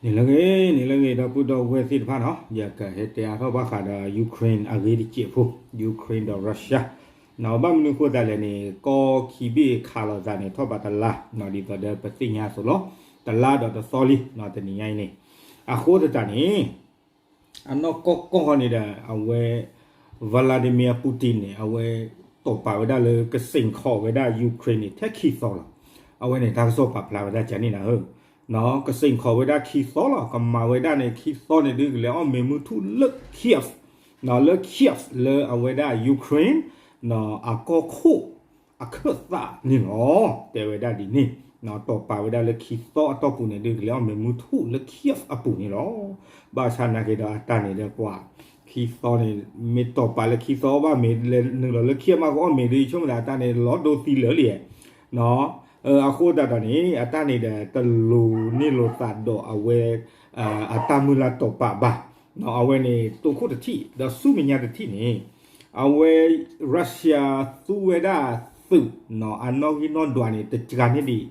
န့ၣ်လၢဂ့ၤ န့ၣ်လၢဂ့ၤ ဒီပုၢ်ဒီဝဲၢ်သ့ၣ်တဖၣ်နီၤ, ယကဟဲတဲအါထီၣ်ဘၣ်ဃးဒီး Ukraine အဂ့ၢ်တစဲးဖိ, Ukraine ဒီး Russia နီၤ, ဘၣ်မနုၤဃိသတးလဲၣ်န့ၣ် ကီၢ်ခံဘ့ၣ်ခးလိာ်သးန့ၣ် ထီၣ်ဘးတလါနီၤ, ဒ်သိးဒီးပသ့ၣ်ညါအသိးလီၤ, တလါဒီးတသီလံနီၤ, တနံၤညါအံၤန့ၣ်, အဃိသတးန့ၣ် အနီၢ်ကီၢ်ကီၢ်ဃီန့ၣ်ဒီး အဝဲ Vladimir Putin န့ၣ် အဝဲ တိာ်ပာ်ဝဲဒၣ်လၢကစ့ၣ်ခီၣ်ဝဲဒၣ် Ukraine န့ၣ် ထဲခံသီလီၤ. အဝဲန့ၣ် တၢ်ကစီၣ်ပာ်ဖျါဝဲဒၣ်ကန့ၣ်နၤဧၢ, ကစ့ၣ်ခီၣ်ဝဲဒၣ်ခံသီလီၤ. ကမၤဝဲဒၣ်န့ၣ် ခံသီန့ၣ်ဒုးကလဲၤအီၣ်မ့ၢ်မုၢ်ထူၣ်လၢ Kyiv နီၤ, လၢ Kyiv လၢအဝဲဒၣ် Ukraine နီၤ အကီၢ်ခိၣ် အခၢၣ်သးန့ၣ်လီၤ. တဲဝဲဒၣ်ဒ်န့ၣ်, တိာ်ပာ်ဝဲဒၣ်လၢခံသီအတီၢ်ပူၤန့ၣ်ဒုးကလဲၤအီၣ်မ့ၢ်မုၢ်ထူၣ်လၢ Kyiv အပူၤန့ၣ်လီၤ. ဘၣ်ဆၣ်နာ်က့ဒီးအတၢ်န့ၣ်ဒီးပှၤ ခံသီန့ၣ် မ့ၢ်တိာ်ပာ်လၢခံသီဘၣ်မ့ၢ်လဲၤနုာ်လီၤလၢ Kyiv မးကအီၣ်မ့ၢ်ဒုး ဆိကမိၣ်သးအတၢ်န့ၣ်လီၤဒိသံလၢာ်လံ, အဃိသတးဒီးန့ၣ် အတၢ်န့ၣ်ဒီး တလိၤန့ၢ်လိာ်သးဒီးအဝဲ အတၢ်မုၢ်လၢ်တိာ်ပာ်ဘၣ်, အဝဲန့ၣ် တိခိၣ်တထံၣ် ဒီးဆူမဲာ်ညါတထံၣ်န့ၣ် အဝဲ Russia သူဝဲဒၣ်သုးနီၤ အနီၣ်ဂံၢ်နီၣ်ဒွးန့ၣ် တစှၤန့ၢ်ဒံး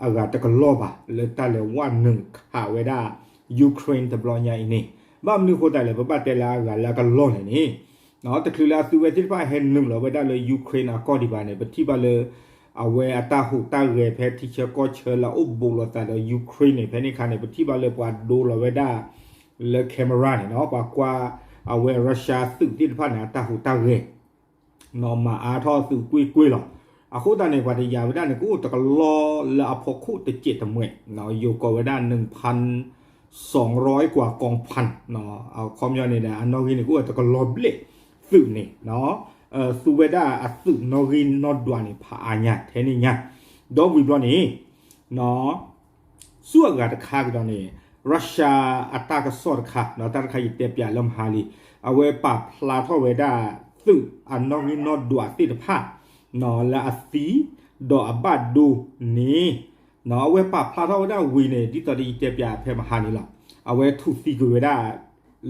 အဂၤတကလီၢ်ဘၣ် လၢတၢ်လဲၤဝဲနုာ်ခးဝဲဒၣ် Ukraine တဘျီညါအံၤန့ၣ်, ဘၣ်မနုၤဃိသတးလဲၣ် ပဘၣ်တဲလၢအဂၤလၢအကလီၢ်န့ၣ်န့ၣ်, တချုးလၢအသုးဝဲသ့ၣ်တဖၣ်ဟဲနုာ်လီၤဝဲဒၣ်လၢ Ukraine အကီၢ်ဒံးဘၣ်န့ၣ် ပထံၣ်ဘၣ်လၢ အဝဲအတၢ်ဟူးတၢ်ဂဲၤဖဲထံဆၢကီၢ်ဆၢလၢအအိၣ်ဘူးလိာ်သးဒီး Ukraine န့ၣ် ဖဲန့ၣ်အခါန့ၣ် ပထံၣ်ဘၣ်လၢပှၤဒိလီၤဝဲဒၣ် လၢ camera န့ၣ်နီၤ ပှၤကွၢ် အဝဲ Russia သုးသ့ၣ်တဖၣ်န့ၣ် အတၢ်ဟူးတၢ်ဂဲၤ နီၤ မၤအါထီၣ်သုးကွ့ၢ်ကွ့ၢ်လီၤ. အဃိသတးန့ၣ် ပှၤတယာ်ဝဲဒၣ်န့ၣ် ကအိၣ်တကလီၢ်လၢအဖီခိၣ်တစဲးတမှဲး ယိၤကိးဝဲဒၣ် နဖၣ် စီၤရီကွၢ်ကီဖၣ် အခီပညီန့ၣ်ဒီး အနီၣ်ဂံၢ်န့ၣ် ကအိၣ်ဝဲတကလီၢ်ဘျဲၣ်သုးန့ၣ် သူဝဲဒၣ်အသုးနီၣ်ဂံၢ်နီၣ်ဒွးန့ၣ် ဖးအါညါထဲန့ၣ်ညါ ဒီးဝံၤဘျီန့ၣ် ဆူအဂၤတခါကဒီးန့ၣ် Russia အတၢ်ကစီၣ်တခါ တၢ်တခါယတဲပၠးလၢမဟါလံ အဝဲပာ်ဖျါထီၣ်ဝဲဒၣ် သုးအနီၣ်ဂံၢ်နီၣ်ဒွးသ့ၣ်တဖၣ် လၢအသံ ဒီးအဘၣ်ဒိန့ၣ် အဝဲပာ်ဖျါထီၣ်ဝဲဒၣ်ဝံၤန့ၣ် ဒ်သိးဒီးယတဲပၠးဖဲမဟါန့ၣ်လီၤ. အဝဲထူၣ်သံကွံာ်ဝဲဒၣ်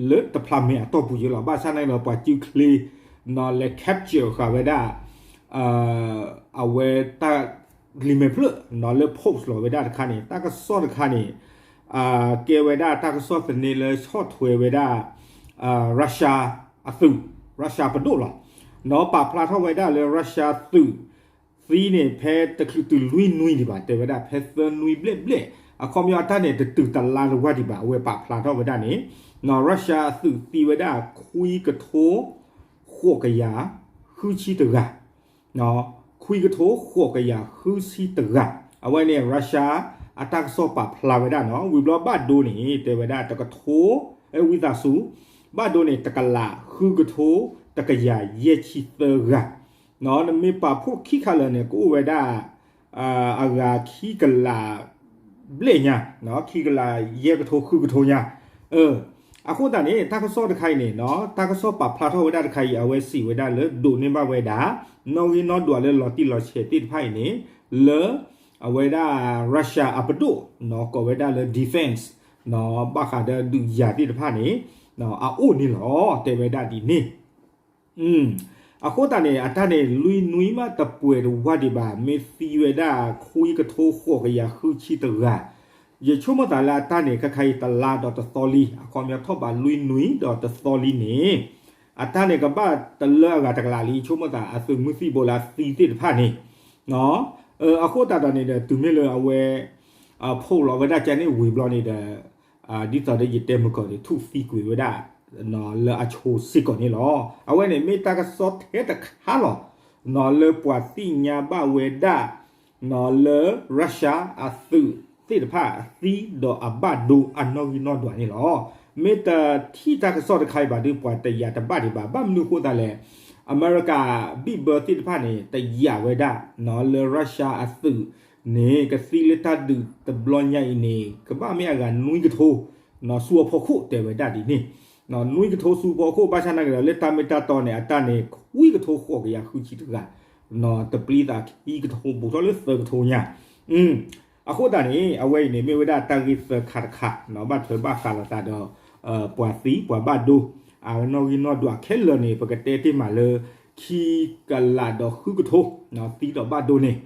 လၢတဖျးမဲာ်အတီၢ်ပူၤယ့လီၤ. ဘၣ်ဆၣ်န့ၣ်ဒီး ပှၤစုချ့ လဲၤ capture ဃာ်ဝဲဒၣ် အဝဲတၢ် လံာ်မဲာ်ဖျၢၣ် လၢ post လီၤဝဲဒၣ်တခါန့ၣ် တၢ်ကစီၣ်တခါန့ၣ် ကဲဝဲဒၣ်တၢ်ကစီၣ်သန့လၢဆီၣ်ထွဲဝဲဒၣ် Russia အသုး Russia ပဒိၣ်လီၤ. နီၤ ပာ်ဖျါထီၣ်ဝဲဒၣ်လၢ Russia သုး သံန့ၣ် ဖဲတချုးတုၤလွံၢ်နွံဒံးဘၣ် တဲဝဲဒၣ်ဖဲသၢနွံဘျဲၣ်ဘျဲၣ် အခီပညီအတၢ်န့ၣ် တတုၤတလါတဝၢ်ဒံးဘၣ် အဝဲပာ်ဖျါထီၣ်ဝဲဒၣ်န့ၣ် နီၤ Russia အသုးသံဝဲဒၣ် ခွံကထိ ဃိးကယၤ ဃုဆံတဂၤ ခွံကထိ ဃိးကယၤ ဃုဆံတဂၤ အဝဲန့ၣ် Russia အတၢ်ကစီၣ်ပာ်ဖျါဝဲဒၣ်နီၤ ဝံၤဘျီဘၣ်ဒိန့ၣ် တဲဝဲဒၣ်တကထိ ဝံသးစူၤ ဘၣ်ဒိန့ၣ် တကလး ဃုကထိ တကယၤ ယဲၢ်ဆံသၢဂၤ နမ့ၢ်ပာ်ဖှိၣ်ခံခါလၢာ်န့ၣ် ကအိၣ်ဝဲဒၣ် အဂၤခံကလး ဘျဲၣ်ညါ ခံကလး ယဲၢ်ကထိ ဃုကထိညါ အဃိသတးန့ၣ် တၢ်ကစီၣ်တခါအံၤန့ၣ် တၢ်ကစီၣ်ပာ်ဖျါထီၣ်ဝဲဒၣ်တခါအံၤ အဝဲစံးဝဲဒၣ်လၢဒိးန့ၢ်ဘၣ်ဝဲဒၣ် နီၣ်ဂံၢ်နီၣ်ဒွးလၢလီၤတံၢ်လီၤဆဲးသ့ၣ်တဖၣ်အံၤန့ၣ် လၢ အဝဲဒၣ် Russia အပဒိၣ် ကိးဝဲဒၣ်လၢ defense ဘၣ်ဃးဒီးဒုးယၤသ့ၣ်တဖၣ်န့ၣ် အအိၣ်န့ၣ်လီၤ တဲဝဲဒၣ်ဒ်န့ၣ် အဃိသတးန့ၣ် အတၢ်န့ၣ် လွံၢ်နွံမးတပှဲၤတဝၢ်ဒံးဘၣ် မ့ၢ်သံဝဲဒၣ် ခွံကထိ ဃိးကယၤ ဃုဆံတဂၤ ယဆိကမိၣ်သးလၢအတၢ်န့ၣ် ခဲခါအံၤတလါဒီးတသီလံ အခီပညီထီၣ်ဘးလွံၢ်နွံဒီးတသီလံန့ၣ် အတၢ်န့ၣ်ကဘၣ်တလၢအဂၤတကလးလံ ယဆိကမိၣ်သး အသုးမုၢ်သံၣ်ဘိလၢအသံသ့ၣ်တဖၣ်န့ၣ် အဃိသတးဒီးန့ၣ်ဒီး တုၤမ့ၢ်လၢအဝဲ ဖီၣ်လီၤဝဲဒၣ်ကန့ၣ်ဝံၤဘျီန့ၣ်ဒီး ဒ်သိးဒီးယတဲမုၢ်ကီၢ်န့ၣ် ထူၣ်သံကွံာ်ဝဲဒၣ် လၢအဆိစ့ၢ်ကီးန့ၣ်လီၤ. အဝဲန့ၣ်မ့ၢ်တၢ်ကစီၣ်ထဲတခါလီၤ လၢပှၤသ့ၣ်ညါဘၣ်ဝဲဒၣ် လၢ Russia အသုးသ့ၣ်တဖၣ်အသံဒီးအဘၣ်ဒိအနီၣ်ဂံၢ်နီၣ်ဒွးန့ၣ်လီၤ. မ့ၢ်တထံၣ်တၢ်ကစီၣ်တခါအံၤဘၣ်ဒီး ပှၤတယာ်တဘၣ်ဒံးဘၣ် ဘၣ်မနုၤအဃိသတးလဲၣ် အမဲရကၤ ဘံၣ်ဘၢသ့ၣ်တဖၣ်န့ၣ် တယာ်ဝဲဒၣ် လၢ Russia အသုးန့ၣ် ကသံလၢတၢ်ဒုးတဘျီညါအံၤန့ၣ် ကဘၣ်မ့ၢ်အဂၤနွံကထိ ဆူအဖီခိၣ်တဲဝဲဒၣ်ဒ်န့ၣ် နွံကထိဆူဖီခိၣ် ဘၣ်ဆၣ်နာ်က့ဒီး လၢတၢ်မ့ၢ်တၢ်တီန့ၣ် အတၢ်န့ၣ် ခွံကထိဃိးကယၤဃုဆံတဂၤ တပျံၤသးခံကထိဘူးထီၣ်လၢသၢကထိညါ အဃိသတးန့ၣ် အဝဲအံၤန့ၣ် မ့ၢ်ဝဲဒၣ်တၢ်ဂ့ၢ်သၢခါတခါ ဘၣ်ထွဲဘၣ်ဃးလိာ်သးဒီး ပှၤသံ ပှၤဘၣ်ဒိ အနီၣ်ဂံၢ်နီၣ်ဒွးခဲလၢာ်န့ၣ် ပကတဲတ့ၢ်မးလၢ ခံကလးဒီးဃုကထိ သံဒီးဘၣ်ဒိန့ၣ်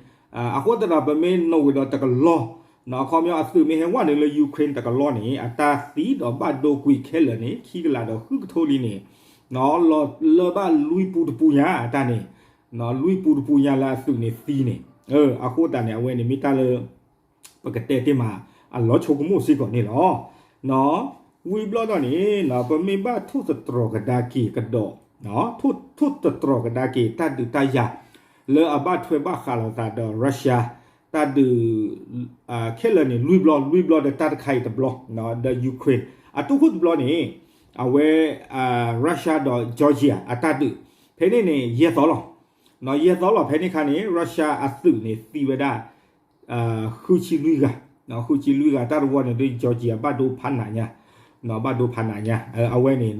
အဃိသတးဒီး ပမ့ၢ်နီၣ်ဝဲဒီးတကလီၢ် အခီပညီအသုးမ့ၢ်ဟဲဝဲနုာ်လၢ Ukraine တကလီၢ်န့ၣ် အတၢ်သံဒီးဘၣ်ဒိကွံာ်ခဲလၢာ်န့ၣ် ခံကလးဒီးဃုကထိလံန့ၣ် လၢဘၣ်လွံၢ်ပူတပူညါအတၢ်န့ၣ် လွံၢ်ပူတပူညါလၢအသုးန့ၣ်သံန့ၣ် အဃိသတးန့ၣ် အဝဲန့ၣ်မ့ၢ်တၢ်လၢ ပကတဲတ့ၢ်မး အလီၤဆိကမိၣ်စ့ၢ်ကီးန့ၣ်လီၤ. ဝံၤဘျီဒီးန့ၣ် ပမ့ၢ်ဘၣ်ထိၣ်သတြီၤကဒါက့ၤကဒီး ထိၣ်သတြီၤကဒါက့ၤတၢ်ဒုးတၢ်ယၤ လၢအဘၣ်ထွဲဘၣ်ဃးလိာ်သးဒီး Russia တၢ်ဒုး ခဲလၢာ်န့ၣ် လွံၢ်ဘျီ လွံၢ်ဘျီဒီးတၢ်တခါအံၤတဘျီ ဒီး Ukraine အတူၢ်ခိၣ်တဘျီန့ၣ် အဝဲ Russia ဒီး Georgia အတၢ်ဒုး ဖဲန့ၣ်န့ၣ် ယဲၢ်သီလီၤ. ယဲၢ်သီလီၤ ဖဲန့ၣ်ခါန့ၣ် Russia အသုးန့ၣ်သံဝဲဒၣ် ဃုဆံလွံၢ်ဂၤ, ဃုဆံလွံၢ်ဂၤ တၢ်တဝီန့ၣ်ဒ် Georgia ဘၣ်ဒိဖးနးညါ, ဘၣ်ဒိဖးနးညါ, အဝဲန့ၣ်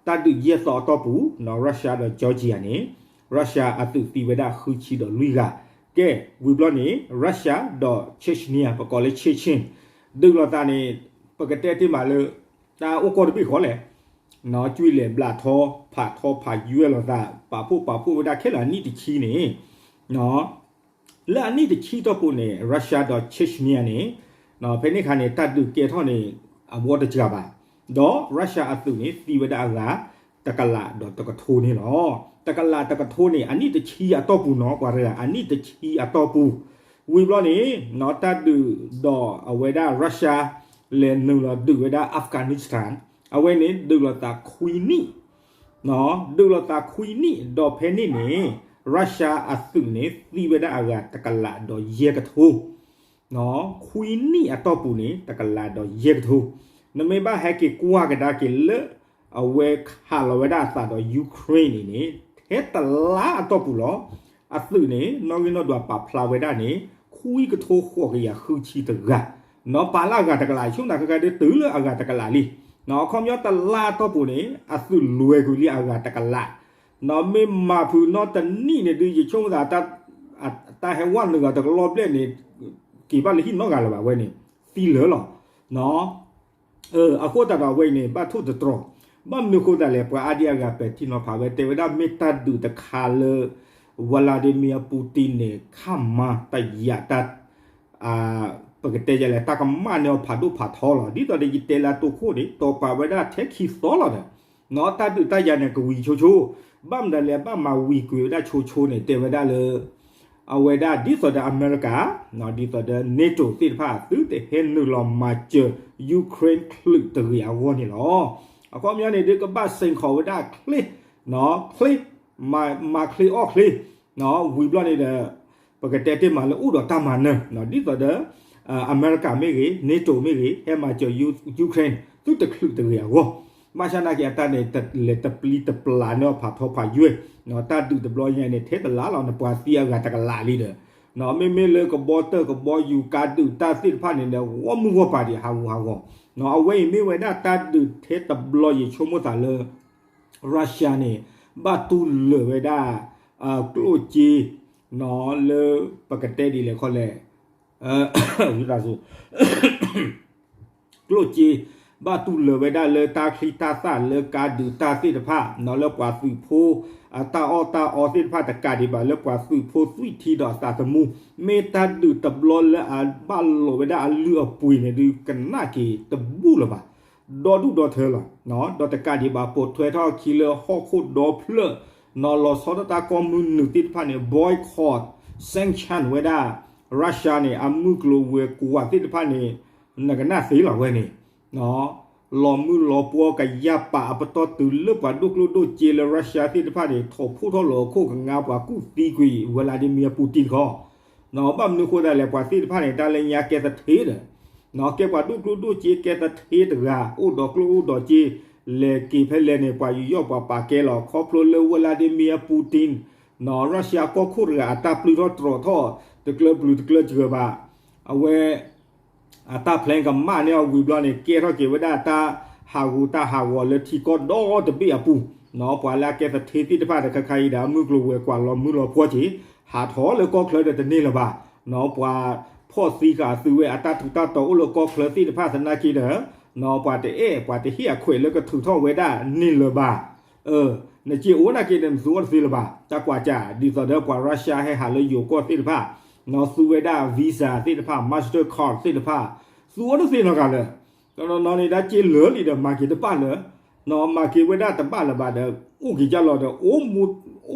တၢ်ဒုးယဲၢ်သီအတီၢ်ပူၤ Russia ဒီး Georgia န့ၣ် Russia အသုးသံဝဲဒၣ်ဃုဆံဒီးလွံၢ်ဂၤ, ကဲ ဝံၤဘျီန့ၣ် Russia ဒီး Chechnya ပကိးလၢ Chechen ဒုးလိာ်သးန့ၣ် ပကတဲတ့ၢ်မးလၢ တၢ်အိၣ်ကီၢ်တဘ့ၣ်ဃီလဲၣ် ကွံာ်လဲၤဘျးထီ ဖးထီဖးယွဲၢ်လိာ်သး ပာ်ဖှိၣ်ပာ်ဖှိၣ်ဝဲဒၣ်ခဲလၢာ်အနံၣ်တဆံန့ၣ် လၢအနံၣ်တဆံတီၢ်ပူၤန့ၣ် Russia ဒီး Chechnya န့ၣ် ဖဲန့ၣ်ခါန့ၣ် တၢ်ဒုးကဲထီၣ်န့ၣ် အဝီတစှၤဘၣ်, ဒီး Russia အသုးန့ၣ် သံဝဲဒၣ်အဂၤ တကလးဒီးတကထိန့ၣ်လီၤ. တကလးတကထိန့ၣ် အနံၣ်တဆံအတီၢ်ပူၤနီၤ ပှၤတဂၤ အနံၣ်တဆံအတီၢ်ပူၤ, ဝံၤဘျီန့ၣ် တၢ်ဒုးဒီးအဝဲဒၣ် Russia လဲၤနုာ်လီၤဒုးဝဲဒၣ် Afghanistan အဝဲန့ၣ် ဒုးလိာ်သးခွံနံၣ် ဒုးလိာ်သးခွံနံၣ် ဒီးဖဲန့ၣ်န့ၣ် Russia အသုးန့ၣ် သံဝဲဒၣ်အဂၤတကလးဒီးယဲၢ်ကထိ, ခွံနံၣ်အတီၢ်ပူၤန့ၣ် တကလးဒီးယဲၢ်ကထိ, နမ့ၢ်ဘၣ်ဟဲက့ၤကွၢ်ကဒါက့ၤလၢ အဝဲခးလီၤဝဲဒၣ်အသးဒီး Ukraine န့ၣ်န့ၣ် ထဲတလါအတီၢ်ပူၤလီၤ. အသုးန့ၣ် နီၣ်ဂံၢ်နီၣ်ဒွးပာ်ဖျါဝဲဒၣ်န့ၣ် ခွံကထိဃိးကယၤဃုဆံတဂၤ, နီၢ်ပာ်လၢအဂၤတကလး ဆိကမိၣ်သးခဲခါဒ်တုၤလၢအဂၤတကလးလံ, အခီပညီတလါအတီၢ်ပူၤန့ၣ် အသုးလွဲၤကွံာ်လံအဂၤတကလး, နီၢ်မ့ၢ်မၤဖုးနီၢ်တနံၣ်န့ၣ်ဒုး ယဆိကမိၣ်သး တၢ်ဟဲဝဲနုာ်ဂၤတကလီၢ်ဘျဲၣ်န့ၣ် က့ၤဘၣ်လၢဟံၣ်နီတဂၤလၢၤဘၣ်ဝဲန့ၣ် သံလၢာ်လီၤ. အဃိသတးဒီးအဝဲအံၤန့ၣ် ဘၣ်ထိၣ်သတြီၤ, ဘၣ်မနုၤအဃိသတးလဲၣ် ပှၤအါဒံအါဂၤပဲာ်ထံနီၤဖးဝဲ တဲဝဲဒၣ်မ့ၢ်တၢ်ဒုးတခါလၢ Vladimir Putin န့ၣ် ခါမၤတယာ်တၢ် ပကတဲယလဲၣ် တၢ်ကမၣ်န့ၢ်အီၤဖးဒိၣ်ဖးထီလီၤ. ဒ်သိးဒီးယတဲလၢအတိခိၣ်န့ၣ် တီၢ်ပာ်ဝဲဒၣ်ထဲခံသီလီၤဒီး နီၢ်တၢ်ဒုးတၢ်ယၤန့ၣ် ကဝံၤဆိဆိ, ဘၣ်မနုၤလဲၣ် ဘၣ်မၤဝံၤကွံာ်ဝဲဒၣ်ဆိဆိန့ၣ် တဲဝဲဒၣ်လၢ အဝဲဒၣ်ဒ်သိးဒီးအမဲရကၤ, ဒ်သိးဒီး NATO သ့ၣ်တဖၣ် သုတဟဲနုာ်လီၤမၤစၢၤ Ukraine ချုးတဂ့ၤအဂီၢ်န့ၣ်လီၤ. အခီပညီန့ၣ်ဒုးကဘၣ်စ့ၢ်ကီးဝဲဒၣ်ချ့, ချ့, မၤချ့အီၣ်ချ့, ဝံၤဘျီန့ၣ်ဒီး ပကတဲတ့ၢ်မးလၢအိၣ်ဒီးတၢ်မၤနၢၤ, ဒ်သိးဒီး အမဲရကၤမ့ၢ်ဂ့ၤ, NATO မ့ၢ်ဂ့ၤ ဟဲမၤစၢၤ Ukraine သုတချုးတဂ့ၤအဂီၢ်, ဘၣ်ဆၣ်နာ်က့အတၢ်န့ၣ် လဲၤတပျံၤတပျၢ်န့ၢ်အီၤဖးထီဖးယွဲၢ်, တၢ်ဒုးတဘျီညါန့ၣ် ထဲတလါလီၤန့ၣ် ပှၤသံအဂၤတကလးလံဒီး မ့မ့ၢ်လၢကဘီတၢၢ်ကဘီယူၤကါဒုးတၢ်သ့ၣ်တဖၣ်န့ၣ်ဒီး ဂီၢ်မုၢ်ဂီၢ်ပၤဒံးဟးဂူာ်ဟးဂီၤ, အဝဲအံၤမ့ၢ်ဝဲဒၣ်တၢ်ဒုးထဲတဘျီယဆိကမိၣ်သးလၢ Russia န့ၣ် ဘၣ်တူၢ်လၢာ်ဝဲဒၣ် ကျိၣ်စ့ လၢပကတဲဒ်လဲၣ်ခီလဲၣ် ဝံသးစူၤ ကျိၣ်စ့ ဘၣ်တူၢ်လၢာ်ဝဲဒၣ်လၢတၢ်ချံတၢ်သၣ်လၢကါဒုးတၢ်သ့ၣ်တဖၣ် လၢပှၤသုးဖိ အတၢ်အီၣ်တၢ်အီသ့ၣ်တဖၣ်တကးဒံးဘၣ်လၢပှၤသုးဖိသွံၣ်ထံဒီးအသးသမူ မ့ၢ်တၢ်ဒုးတဘျီလၢအဘၣ်လိာ်ဝဲဒၣ်အလုၢ်အပှ့ၤန့ၣ်ဒုးကနၣ်က့ၤတဘူၣ်လၢၤဘၣ် ဒီဒူၣ်ဒီထၢလီၤ. ဒီးတကးဒံးဘၣ်ပိာ်ထွဲထီၣ်အခံလၢဟီၣ်ခိၣ်ဒီဖျၢၣ် နီၢ်လီၤဆီဒၣ်တၢ်ကီၢ်မုၢ်နုာ်သ့ၣ်တဖၣ်န့ၣ် boycott sanction ဝဲဒၣ် Russia န့ၣ် အမုၢ်ကျိၤဝဲၤကွာ်သ့ၣ်တဖၣ်န့ၣ် နကနၣ်သ့လီၤဝဲန့ၣ် လီၤမုၢ်လီၤပှီၢ်ကယၢ်ပာ်အပတီၢ်တုၤလၢပှၤဒိၣ်ကျိၣ်ဒိၣ်စ့လၢ Russia သ့ၣ်တဖၣ်န့ၣ် ထီၣ်ဖှိၣ်ထီၣ်လီၤအခိၣ်ကငါပှၤကူၣ်သံကွံာ် Vladimir Putin ခီ ဘၣ်မနုၤဃိသတးလဲၣ် ပှၤသ့ၣ်တဖၣ်န့ၣ် တၢ်လၢညါကဲသထ့ဒီး ကဲပှၤဒိၣ်ကျိၣ်ဒိၣ်စ့ကဲသထ့တဂၤ အိၣ်ဒီးကျိၣ်အိၣ်ဒီးစ့ လဲၤက့ၤဖဲလဲၣ်န့ၣ် ပှၤယူးယီၣ်ပှၤပာ်ကဲလီၤ ခီဖျိလၢ Vladimir Putin Russia ကီၢ်ခိၣ်တဂၤအတၢ်ပျုၢ်ထီၣ်တြီၤထီၣ် တကျၢၤပျုၤတကျၢၤစှၤဘၣ် အဝဲ အတၢ် plan ကမၣ်န့ၢ်အီၤဝံၤဘျီန့ၣ် ကဲထီၣ်က့ၤဝဲဒၣ်တၢ်ဟးဂူာ်တၢ်ဟးဂီၤလၢထံကီၢ်ဒီတဘ့ၣ်အပူၤ ပှၤလၢအကဲသထ့သ့ၣ်တဖၣ်တခါခါအံၤဒီး အမုၢ်ကျိၤဝဲၤကွာ်လီၤမုၢ်လီၤပှီၢ်က့ၤ ဟးထီၣ်လၢကီၢ်ချၢဒီးတန့ၢ်လၢၤဘၣ် ပှၤဖီၣ်သံဃာ်သုးဝဲအတၢ်ထူးတၢ်တီၤအိၣ်လၢကီၢ်ချၢသ့ၣ်တဖၣ်သနာ်က့ဒီး ပှၤတအဲၣ်ပှၤတဟ့ၣ်အခွဲးလၢကထုးထီၣ်ဝဲဒၣ်န့ၢ်လၢၤဘၣ် နစ့အိၣ်နာ်က့ဒီးနသူအီၤတသ့လၢၤဘၣ် တၢ်ကွၢ်ကၢ် ဒ်သိးဒီးပှၤ Russia ဟဲဟးလၢယိၤကီၢ်သ့ၣ်တဖၣ် သူဝဲဒၣ် Visa သ့ၣ်တဖၣ် Mastercard သ့ၣ်တဖၣ် သူအီၤတသ့နီတဂၤလၢၤ. တနီၤနီၤန့ၣ် ဒ်က့လၢာ်လံဒီး မၤက့ၤတဘၣ်လၢၤ, မၤက့ၤဝဲဒၣ်တဘၣ်လၢၤဘၣ်ဒီး အိၣ်က့ၤကၢ်လီၤဒီး အိၣ်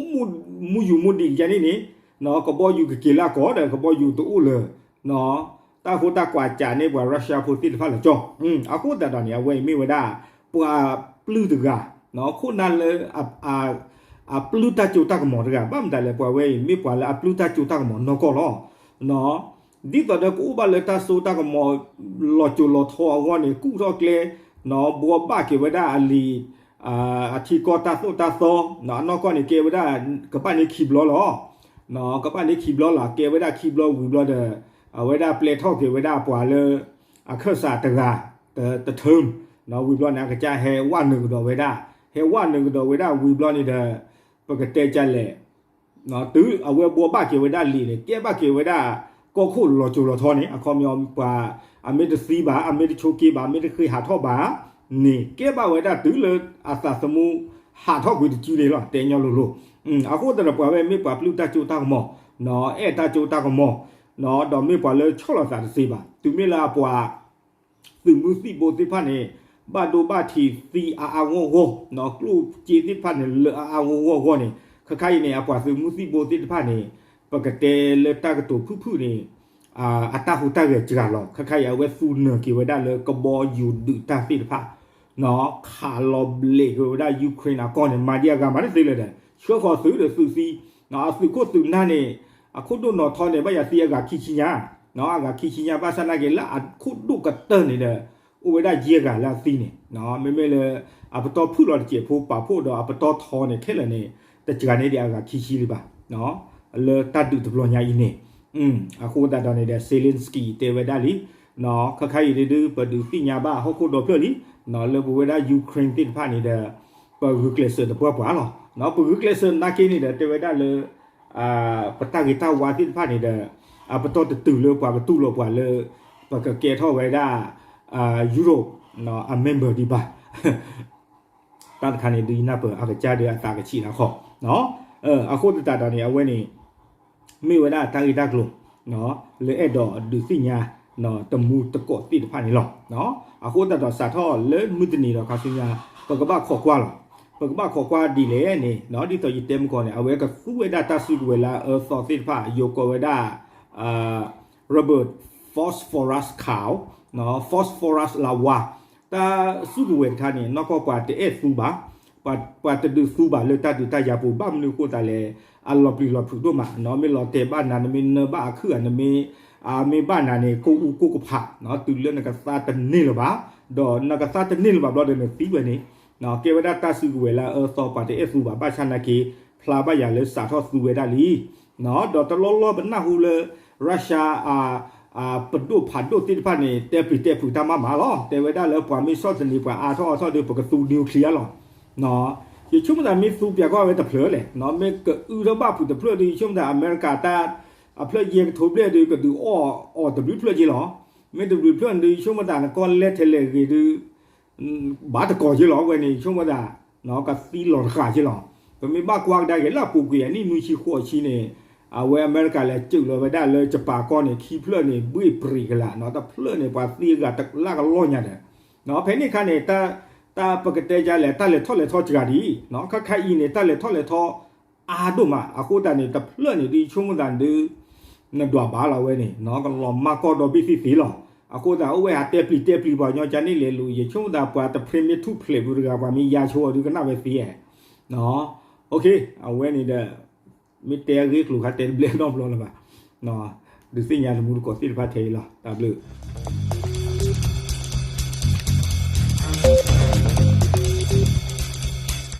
မူယူၤမူဒံးကယၤန့ၣ်န့ၣ်, ကဘီယူၤကက့ၤလၢအကီၢ်ဒီး ကဘီယူၤတအိၣ်လၢၤ, တၢ်ဃိတၢ်ကွၢ်ကးန့ၢ်ပှၤ Russia ဖိသ့ၣ်တဖၣ်လၢကၠီ. အဃိသတးဒီးန့ၣ် အဝဲအံၤမ့ၢ်ဝဲဒၣ် ပှၤပျုၢ်တဂၤ, ခိၣ်နၢ်လၢ အပျုၢ်တၢ်စိတၢ်ကမီၤတဂၤ, ဘၣ်မတၤလဲၣ် ပှၤဝဲအံၤမ့ၢ်ပှၤလၢအပျုၢ်တၢ်စိတၢ်ကမီၤနီၢ်ကီၢ်လီၤ. ဒ်သိးဒီးကအိၣ်ဘၣ်လၢတၢ်စိတၢ်ကမီၤ လီၤစိၤလီၤထီအဂီၢ်န့ၣ် ကူၣ်ထီၣ်ကျဲ, ဘှီဘၣ်က့ၤဝဲဒၣ်အလံာ်, အထံကီၢ်တၢ်သိၣ်တၢ်သီ, အနီၢ်ကီၢ်န့ၣ်ကဲဝဲဒၣ် ကဘၣ်န့ၢ်ခံဘျီလီၤ. ကဘၣ်န့ၢ်ခံဘျီလီၤ, ကဲဝဲဒၣ်ခံဘျီဝံၤဘျီဒီး အဝဲဒၣ်ပျဲထီၣ်က့ၤဝဲဒၣ်ပှၤလၢ အခၢၣ်စးတဂၤ တ term, ဝံၤဘျီန့ၣ် အကစၢ်ဟဲဝဲနုာ်ကဒီးဝဲဒၣ်, ဟဲဝဲနုာ်ကဒီးဝဲဒၣ်ဝံၤဘျီန့ၣ်ဒီး ပကတဲကလဲၣ်, တုၤအဝဲဘှီဘၣ်က့ၤဝဲဒၣ်လံာ်န့ၣ် ကဲဘၣ်က့ၤဝဲဒၣ် ကီၢ်ခိၣ်လီၤစိၤလီၤထီန့ၣ် အခီပညီပှၤ အမ့ၢ်တသံဘၣ်, အမ့ၢ်တဆိးက့ဘၣ်, အမ့ၢ်တဃ့ဟးထီၣ်ဘၣ်န့ၣ် ကဲဘၣ်ဝဲဒၣ်တုၤလၢအသးသမူ ဟးထီၣ်ကွံာ်တစုန့ၣ်လီၤ, တဲညီလိၤလိၤ. အဃိသတးဒီးပှၤဝဲမ့ၢ်ပှၤပျုၢ်တၢ်စိတၢ်ကမီၤ, အဲၣ်တၢ်စိတၢ်ကမီၤ, ဒီးမ့ၢ်ပှၤလၢဆီၣ်လီၤသးတသ့ဘၣ်. တုၤမ့ၢ်လၢအပှၤ သုးမုၢ်သံၣ်ဘိသ့ၣ်တဖၣ်န့ၣ် ဘၣ်ဒိဘၣ်ထံးသံအါအါဂီၢ်ဂီၢ်, ကျိၣ်စ့သ့ၣ်တဖၣ်န့ၣ် လၢအါအါဂီၢ်ဂီၢ်ဂီၢ်န့ၣ် ခဲခါအံၤန့ၣ် အပှၤသုးမုၢ်သံၣ်ဘိသ့ၣ်တဖၣ်န့ၣ် ပကတဲလၢတၢ်ကတိၤဖုၣ်ဖုၣ်န့ၣ် အတၢ်ဟူးတၢ်ဂဲၤစှၤလီၤ. ခဲခါအံၤ အဝဲသူနၢၤက့ၤဝဲဒၣ်လၢကဘီယူၤဒုးတၢ်သ့ၣ်တဖၣ် ခးလီၤဘျဲးက့ၤဝဲဒၣ် Ukraine အကီၢ်န့ၣ် မၤဒံးအဂၤမၤတသ့လၢၤဒီး ဆှၢဃီၤသုးဒီးသုးသံ, အသုးခိၣ်သုးနၢ်န့ၣ် အခိၣ်ဒိၣ်နီၢ်ထီန့ၣ် ဘၣ်ယၤသံအဂၤခံဆံညါ, အဂၤခံဆံညါ ဘၣ်ဆၣ်နာ်က့ၤလၢအခိၣ်ဒိၣ်ကတၢၢ်န့ၣ်ဒီး အိၣ်ဝဲဒၣ်ယဲၢ်ဂၤလၢအသံန့ၣ်, မ့မ့ၢ်လၢ အပတီၢ်ဖုၣ်လီၤတစဲးဖိပာ်ဖှိၣ်ဒီးအပတီၢ်ထီန့ၣ် ခဲလၢာ်န့ၣ် တစှၤန့ၢ်ဒံးအဂၤခံဆံလံဘၣ်. လၢတၢ်ဒုးတဘျီညါအံၤန့ၣ် အဃိသတးဒီးန့ၣ်ဒီး Zelensky တဲဝဲဒၣ်လံ ခဲခါအံၤဒုး ပဒုးသ့ၣ်ညါဘၣ်ဟီၣ်ခိၣ်ဒီဖျၢၣ်လံ လၢပဝဲဒၣ် Ukraine သ့ၣ်တဖၣ်န့ၣ်ဒီး ပဂုာ်ကျဲးစၢးတပှၢ်ပှၢ်လီၤ. ပဂုာ်ကျဲးစၢးနာ်က့န့ၣ်ဒီး တဲဝဲဒၣ်လၢ ပတၢ်ဂ့ၤတၢ်ဝါသ့ၣ်တဖၣ်န့ၣ်ဒီး အပတီၢ်တတုၤလၢပှၤကတူၢ်လိာ်ပှၤလၢ ပကကဲထီၣ်ဝဲဒၣ် Europe အ member ဒံးဘၣ်. တၢ်တခါန့ၣ် ဒုးယနၢ်ပၢၢ်အကစၢ်ဒီးအသးကဆံးလၢဃီ, အဃိသတးဒီးန့ၣ် အဝဲန့ၣ် မ့ၢ်ဝဲဒၣ်တၢ်ဂ့ၢ်တၢ်ကျိၤ လၢအဲၣ်ဒိးဒုးသ့ၣ်ညါ တမူတကိးသ့ၣ်တဖၣ်န့ၣ်လီၤ. အဃိသတးဒီးစးထီၣ်လၢမုၢ်တနံၤဒီးခါဆူညါ ပကဘၣ်ခိးကွၢ်လီၤ. ပကဘၣ်ခိးကွၢ်ဒ်လဲၣ်န့ၣ် ဒ်သိးယတဲမုၢ်ကီၢ်န့ၣ် အဝဲကသူဝဲဒၣ်တၢ်စုကဝဲၤလၢအအၢသီသ့ၣ်တဖၣ် ယိၤကိးဝဲဒၣ် rubber phosphorus ခး phosphorus လၢဝါ တၢ်စုကဝဲၤတခါန့ၣ် နီၢ်ကီၢ်ပှၤတအဲၣ်သူဘၣ်, ပှၤတဒုးသူဘၣ်လၢတၢ်ဒုးတၢ်ယၤပူၤ ဘၣ်မနုၤအဃိသတးလဲၣ် အလီၤပျံၤလီၤဖုးဒိၣ်မး, မ့ၢ်လီၤတဲာ်ဘၣ်နၤ နမ့ၢ်နၢဘၣ်အခုၣ်ဧါ နမ့ၢ် မ့ၢ်ဘၣ်နၤန့ၣ် ကိၣ်အူကိၣ်ကဖး တုၤလၢနကသါတန့ၢ်လၢၤဘၣ်, ဒီးနကသါတန့ၢ်လၢၤဘၣ်ဘျီဒီးနသံဝဲန့ၣ် ကဲဝဲဒၣ်တၢ်စုကဝဲၤလၢအအၢသီပှၤတအဲၣ်သူဘၣ် ဘၣ်ဆၣ်နာ်က့ ဖျါဘၣ်ယၤလၢစးထီၣ်သူဝဲဒၣ်လံ ဒီးတလီၢ်လီၢ်ပနၢ်ဟူလၢ Russia ပဒိၣ်ဖးဒိၣ်သ့ၣ်တဖၣ်န့ၣ် တဲပျံၤတဲဖုးတၢ်မးမးလီၤ. တဲဝဲဒၣ်လၢပှၤမ့ၢ်ဆီၣ်သနံးပှၤအါထီၣ်အါထီၣ်ဒီး ပကသူ nuclear လီၤ. ယဆိကမိၣ်သးမ့ၢ်သူပၠးကီၢ်ဝဲတဖျၢၣ်လဲၣ်, မ့ၢ်ကအုထီၣ်ဘၣ်ဖုးတဖျၢၣ်ဒီး ယဆိကမိၣ်သးအမဲရကၤတၢ် အဖျၢၣ်ယဲၢ်ကထိဘျဲၣ်ဒီး ကဒုးအီၣ်အီၤတဘျုးဖျၢၣ်က့လီၤ. မ့ၢ်တဘျုးဖျၢၣ်န့ၣ်ဒီး ယဆိကမိၣ်သးနကီၢ်လဲၤထဲလဲၤဂ့ၤဒီး ဘၣ်တကီၢ်က့လီၤ. အဝဲန့ၣ် ယဆိကမိၣ်သး ကသံလီၤတဃာ်က့လီၤ. ပမ့ၢ်ဘၣ်ကွၢ်ကဒါက့ၤလၢအပူၤကွံာ်အနံၣ်နွံဆံဃိးဆံန့ၣ် အဝဲအမဲရကၤလဲၤစုးလီၤဝဲဒၣ်လၢ Japan ကီၢ်န့ၣ် ခံဖျၢၣ်န့ၣ် ဘှ့ၣ်ပြံၤကလာ် တဖျၢၣ်န့ၣ် ပှၤသံအဂၤတလၢကလီၢ်ညါဒီး ဖဲန့ၣ်အခါန့ၣ် တၢ်ပကတဲဒ်လဲၣ် တၢ်လဲၤထီၣ်လဲၤထီစှၤဒံး ခါခါအံၤန့ၣ် တၢ်လဲၤထီၣ်လဲၤထီ အါဒိၣ်မး အဃိသတးန့ၣ် တဖျၢၣ်န့ၣ်ဒုး ယဆိကမိၣ်သးဒုး နဒွးဘၣ်လီၤဝဲန့ၣ် ကလီၤမၢ်ကီၢ်ဒီဘ့ၣ်သ့ၣ်သ့ၣ်လီၤ. အဃိသတး အိၣ်ဝဲဟးတဲပျံၤတဲပျံၤပှၤကညီကန့ၣ်လဲၤလူၤ ယဆိကမိၣ်သးပှၤတဖျ့မ့ၢ်ထူၣ်ဖျဲးဘုတဂၤ ပှၤမ့ၢ်ယါဆိအီၤဒုးကနၣ်ဝဲသ့ဧါ. အဝဲန့ၣ်ဒီး မ့ၢ်တဲအဂ့ၢ်ကျိၤခါတဲတဘျဲၣ်နီတဘျီလၢၤဘၣ်. ဒုးသ့ၣ်ညါတမူတကိးသ့ၣ်တဖၣ်ထဲအံၤလီၤ. တၢ်ဘျုး